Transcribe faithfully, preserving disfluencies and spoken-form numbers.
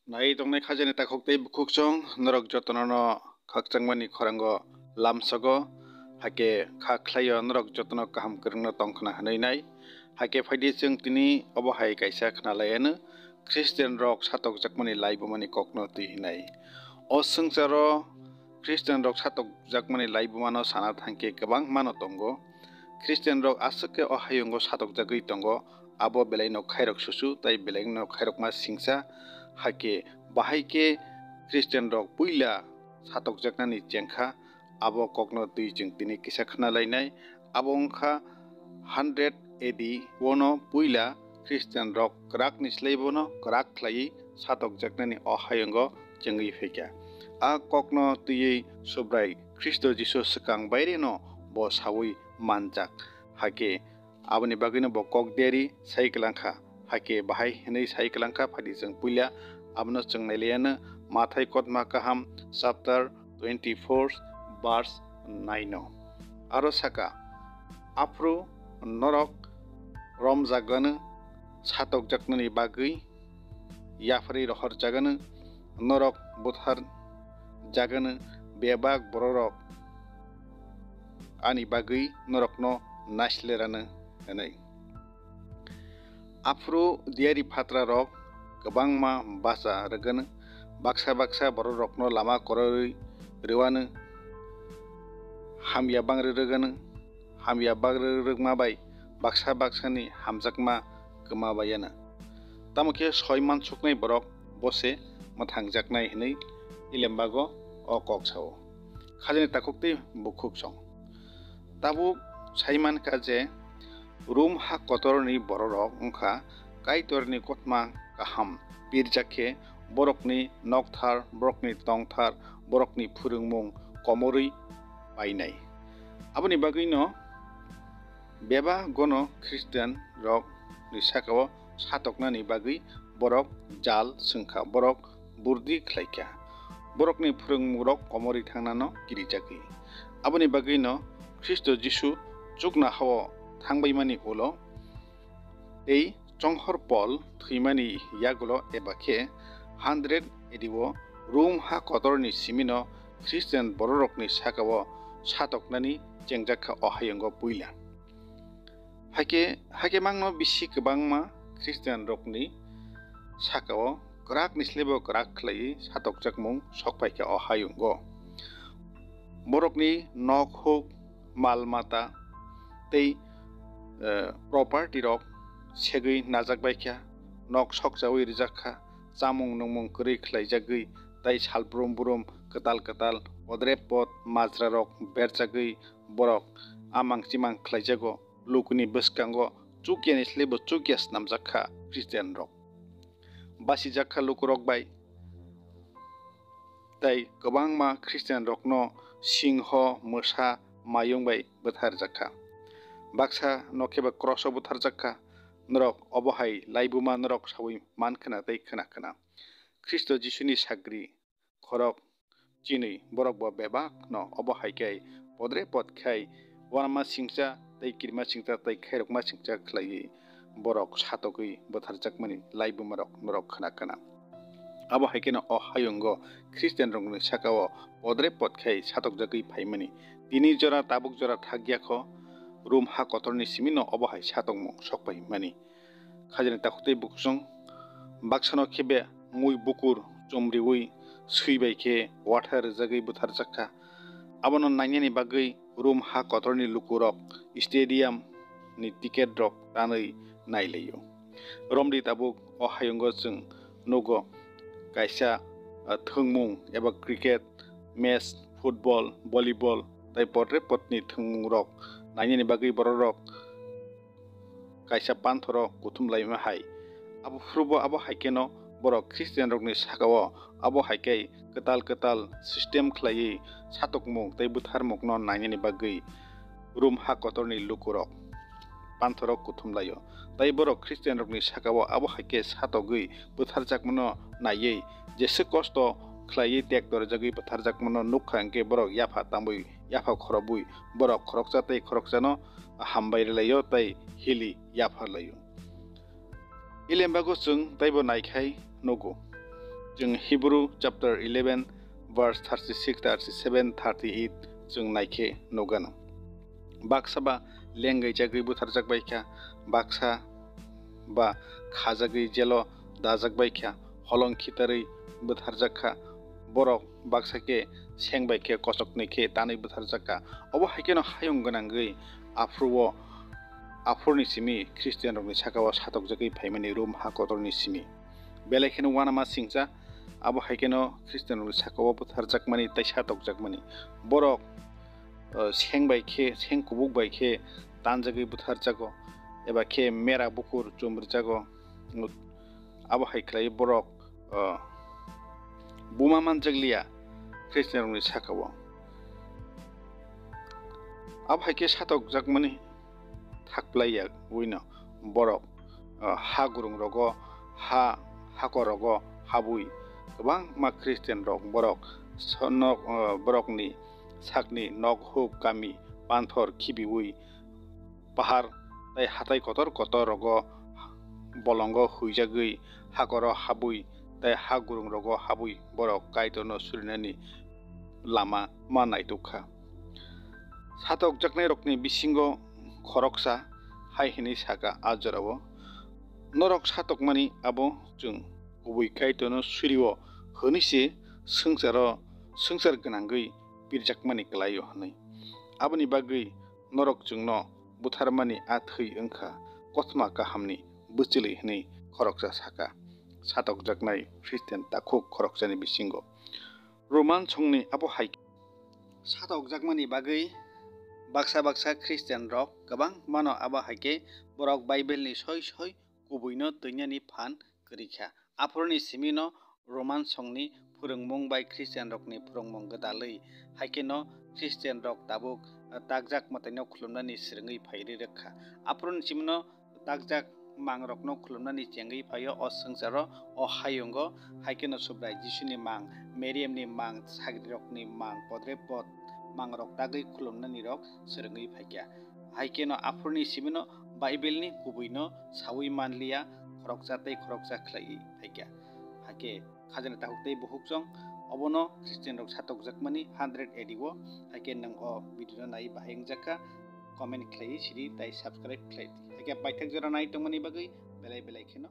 Nai tongnai khajani takhuk tei bukhuksong norok jotono no khakchangmani khorango lamsogo, hakhe kha khlaio norok jotono kaham kwrwngno tongkhna hwnwi nai. Hakhe phaidi chwng tini obo hai kaisa khna lai anw, Christian rok satokjakmani laibumani kokno twi hwnwi nai. O swngcharo Christian rok satokjakmani laibumano sana thangkhe kwbangmano tongo. Christian rok aswk khe o hayungo satokjagwi tongo, abo belaino khairok susu tei belaino khairokma singsa. Hakhe bahai khe Christian rok puila satokjaknani chengkha, abo kokno twi chwng tini kisa khna lainai. Abo wngkha hundred A D ono puila Christian rok kwrakni slai bono kwrak khlaiwi satokjaknani o hayungo chengwi phaikha. A kokno twiwi Subrai Khristo Jisu swkang baireno bo saui manjak. Hakhe aboni bagwino bo kok diari sai kwlangkha. Hakhe bahai hwnwi sai kwlangkha, phaidi chwng puila abono chwng nailaiyanw Mathai kotma kaham chapter twenty-four verse nine o. Aro saka, aphuru norok romjagano satokjaknani bagwi yapharwi rohorjagano, norok butharjagano, bebak bororok ani bagwi norokno naislerano hwnwi. Aphuru diari phatrarok kwbangma bacha rwgano, baksa baksa bororokno lama kwrwi rwano, hamya bangri rwgano, hamya bangri rwgma bai baksa baksani hamjakma kwma baiyano. Tamo khe soi mansuknai borok bo se mwthangjaknai hwnwi Ilembago o kok sao. Khajani takhuk tei bukhuksong. Tabuk sai mankha je, Rum ha kotorni bororok wngkha Kaitorni kothoma kaham pirjak khe, borokni nokthar, borokni tongthar, borokni phwrwngmung komorwi painai. Aboni bagwino bebak gono Christian rokni sakao satoknani bagwi borok jal swngkha, borok burdi khlaikha, borokni phwrwngmungrok komorwi thangnano kirijagwi. Aboni bagwino Khristo Jisu chuknohao thangbaimani ulo tei chonghor Pol thwimani yagulo eba khe hundred A D o Rum ha kotorni simino Christian bororokni sakao satoknani chengjakkha o hayungo puila. Haikhe, haikhe mangno bisi kwbangma Christian rokni sakao kwrakni slaibo kwrak khlaiwi satokjakmung sokphaikha o hayungo. Borokni nok huk, mal mata tei, eh, property rok segwi najak baikha, nok sokchaui rijakkha, chamung nungmung kwrwi khlaijagwi, tei sal brum brum kwtal kwtal podre pod majra rok berjagwi borok amang chimang khlaijago, lukuni bwskango chukyani slaibo chukya snamjak kha Christian rok. Basijakha lukurok bai tei kwbangma Christian rokno singho, mwsa, mayung bai bwtharjakha. Baksa no khe ba kroso bwtharjakha. Norok obo hai laibuma norok saui mankhwna tei khwnakhwna. Khristo Jisuni sagri khorok chinwi borok bo bebak no obo hai khe podre pod khai uanama singcha tei kirima singcha tei khairokma singcha khlaiwi borok satokgwi bwtharjakmani laibuma rok norok khwnakhwna. Abo hai kheno o hayungo Christian rokni sakao podre pod khai satokjagwi phaimani. Tini jora tabuk jora thakya kho, Rum ha kotorni simino obo hai satokmung sokpaimani. Khajani takhuk tei bukusong baksano khe be mui bukur chumriui swi bai khe watha rwjagwi bwtharjak kha. Abono nainani bagwi Rum ha kotorni lukurok stadium ni ticket rok tanwi nailaio. Romdi tabuk o hayungo chwng nugo kaisa, ah, thwngmung eba cricket match, football, volleyball tei potre potni thwngmung rok nainani bagwi bororok kaisa panthoro kuthum laima hai. Abo phuru bo abo hai kheno borok Christian rokni sakao abo hai khe kwtal kwtal system khlaiwi satokmung tei bwtharmungno nainani bagwi Rum ha kotorni lukurok panthoro kuthum laio. Tei borok Christian rokni sakao abo hai khe satogwi bwtharjakmano naiwi jesa kosto khlaiwi tek torjagwi bwtharjakmano nukha hwnkhe borok yapha tambwi yapha khorobwi borok khoroksa tei khoroksano hambai rwlaio tei hili yapharlaio. Ilembago chwng teibo naikhai nugo. Chwng Hebrew chapter eleven verse thirty six, thirty seven, thirty eight chwng naikhe nukgano. Baksa ba lengaichagwi butharjak baikha, baksa ba khajagwi jelo dajak baikha, holong khitarwi butharjak kha, borok baksa khe seng bai khe kochoknwi khe tanwi butharjak kha. Obo hai kheno hayung gwnangwi aphuru o, aphuruni simi Christian rokni saka o satokjagwi phaimani Rom ha kotorni simi. Belai kheno uanama singcha, abo hai kheno Christian rokni saka o butharjakmani tei satokjakmani. Borok, uh, seng bai khe, seng kubuk bai khe tanjagwi butharjago, eba khe mera bukur chumrijago. Abo hai khlai borok, uh, buma manjakliya Christian rokni saka o. Abo hai khe satokjakmani thakplai ya wino borok, ah, ha gurung rogo, ha hakor rogo habwi kwbangma Christian rok borok sonok, ah, borokni sakni nok huk kami panthor khibiwi pahar tei hatai kotor kotor rogo bolongo huijagwi hakoro habwi tei ha gurung rogo habwi borok Kaitorno surinani lama ma naituk kha. Satokjaknairokni bisingo khoroksa hai hwnwi saka a jorao, "Norok satokmani abo chwng kubui Kaitorno surio hwnwi se swngcharo swngchar gwnangwi pirjakmani kwlaio," hwnwi. Aboni bagwi norok chwngno butharmani a thwi wngkha kothoma kahamni bwchwlwi hwnwi khoroksa saka. Satokjaknai Christian takhuk khoroksani bisingo Roman songni abo hai satokjakmani bagwi baksa baksa Christian rok kwbang mano, abo hai khe borok Bible ni soi soi kubuino twinani phan kwrwi kha. Aphuruni simi no Roman songni phwrwngmung bai Christian rokni phwrwngmung gwdalwi, hai khe no Christian rok tabuk takjak mwtaino khulumnani swrwngwi phai rwkha. Aphuruni simi no takjak mangrokno khulumnani chengwi phaio o swngcharo, o hayungo, hai kheno Subrai Jisuni mang, Mariamni mang, sagrirokni mang, podre pod mangrok tagwi khulumnani rok swrwngwi phaikha. Hai kheno aphuruni simino Bible-ni kubuino sawi manliya, khoroksa tei khoroksa khlaiwi phaikha. Hakhe khajani takhuk tei bukhuk chwng obono Christian rok satokjakmani hundred A D o, hakhe nwng o video no nai bahai wngjakha, comment khlaiwi sidi tei subscribe khlai di. Hakhe paithak jora nai tongmani bagwi belai belai kheno